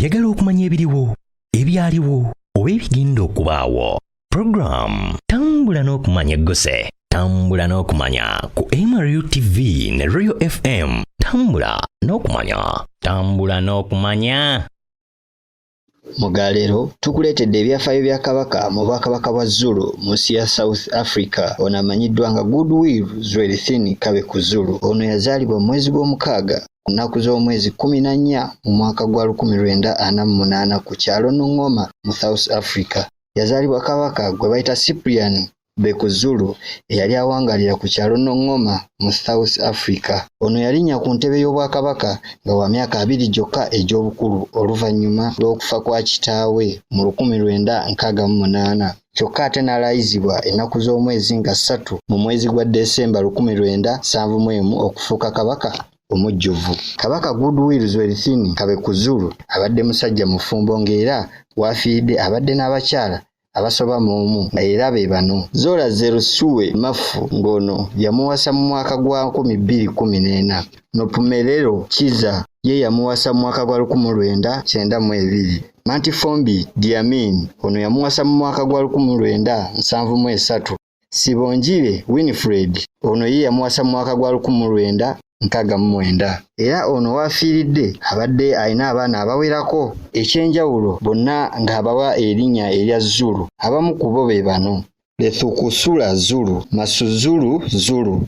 Oyagala okumanya ebiriwo, ebyaliwo oba ebigenda okubaawo? Program Tambula n'Okumanya egguse. Tambula n'Okumanya ku MRU TV ne Royal FM. Tambula n'Okumanya. Tambula n'Okumanya. Mu galeero tukuleetedde ebyafaayo bya Kabaka mu Bwakabaka bwa Zulu mu nsi ya South Africa. Ono amanyiddwa nga Goodwill Zwelithini Kabekuzulu. Ono yazaalibwa mu mwezi gw'omukaaga ku nnaku z'omwezi 14 mu mwaka gwa 1948 ku kyalo Nongoma mu South Africa. Yazaalibwa Kabaka gwe bayita Cyprian Bhekuzulu eyali awangaalira ku kyalo Nongoma mu South Africa. Ono yalinnya ku ntebe y'Obwakabaka nga wa myaka 20 gyokka egy'obukulu oluvannyuma lw'okufa kwa kitaawe mu 1968 kyokka ate n'alayizibwa ennaku z'omwezi nga 3 mu mwezi gwa Desemba 1971 okufuuka Kabaka omujjuvu. Kabaka Goodwill Zwelithini Kabekuzulu abadde musajja mufumbo ng'era w'afiiridde abadde n'abakyala abasoba mu omu era be bano: Zola Zerusuwe Mafu ng'ono yamuwasa mu mwaka gwa 2014, Nopumelelo Chiza ye yamuwasa mu mwaka gwa 1992, Mantifombi Dlamini ono yamuwasa mu mwaka gwa 1973, Sibongile Winfred ono ye yamuwasa mu mwaka gwa 1969. Era ono w'afiiridde abadde alina abaana abawerako eky'enjawulo bonna ng'abawa erinnya erya Zulu. Abamu ku bo be bano: Lethukuthula Zulu, Masuzulu Zulu,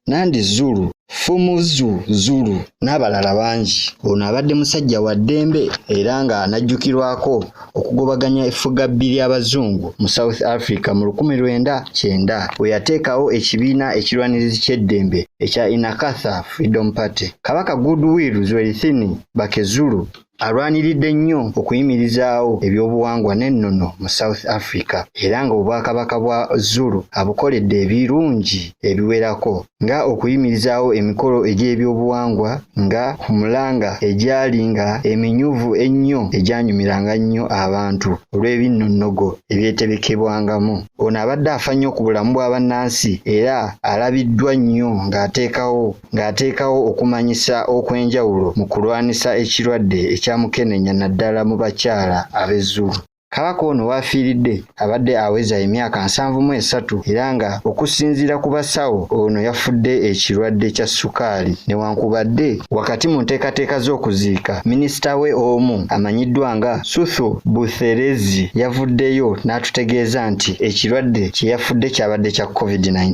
Nandi Zulu, Phumudzo Zulu n'abalala bangi. Ono abadde musajja wa ddembe era nga anajjukirwako okugobaganya effugabbi ly'Abazungu mu South Africa mu 1990 bwe yateekawo ekibiina ekirwanirizi ky'eddembe ekya Inkatha Freedom Party. Kabaka Goodwill Zwelithini Bhekuzulu alwaniridde nnyo okuyimirizaawo ebyobuwangwa n'ennono mu South Africa era ng'Obwakabaka bwa Zulu abukoledde ebirungi ebiwerako nga okuyimirizaawo emikolo egy'ebyobuwangwa nga Umhlanga egyali nga eminyuvu ennyo egyanyumiranga nnyo abantu olw'ebinnonnogo ebyeterekebwangamu. Ono abadde afa nnyo ku bulamu bwa bannansi era alabiddwa nnyo ng'ateekawo okumanyisa okw'enjawulo mu kulwanyisa ekirwadde ekya mukenenya naddala mu bakyala ab'e Zulu. Kabaka ono w'afiiridde abadde aweza emyaka 73 era nga okusinziira ku basawo ono yafudde ekirwadde kya ssukaali newankubadde wakati mu nteekateeka z'okuziika minisita we omu amanyiddwa nga Sutho Buthelezi yavuddeyo n'atutegeeza nti ekirwadde kye yafudde kyabadde kya COVID-19.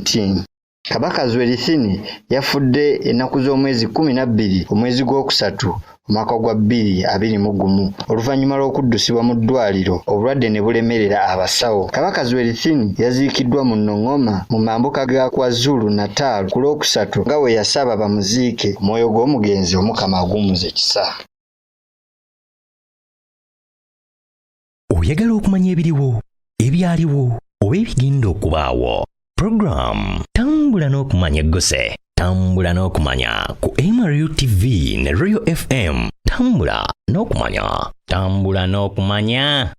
Kabaka Zwelithini yafudde ennaku z'omwezi 12 omwezi gw'okusatu omwaka gwa 2021 oluvannyuma lw'okuddusibwa mu ddwaliro obulwadde ne bulemerera abasawo. Kabaka Zwelithini yaziikiddwa mu Nongoma mu mambuka ga KwaZulu Natal ku Lwokusatu nga bwe yasaba bamuziike omwoyo gw'omugenzi Omukama aguwummuze kisa. Oyagala okumanya ebiriwo, ebyaliwo oba ebigenda okubaawo? Program Tambula n'Okumanya egguse. Tambula n'Okumanya ku MRU TV ne Royal FM. Tambula n'Okumanya. Tambula n'Okumanya.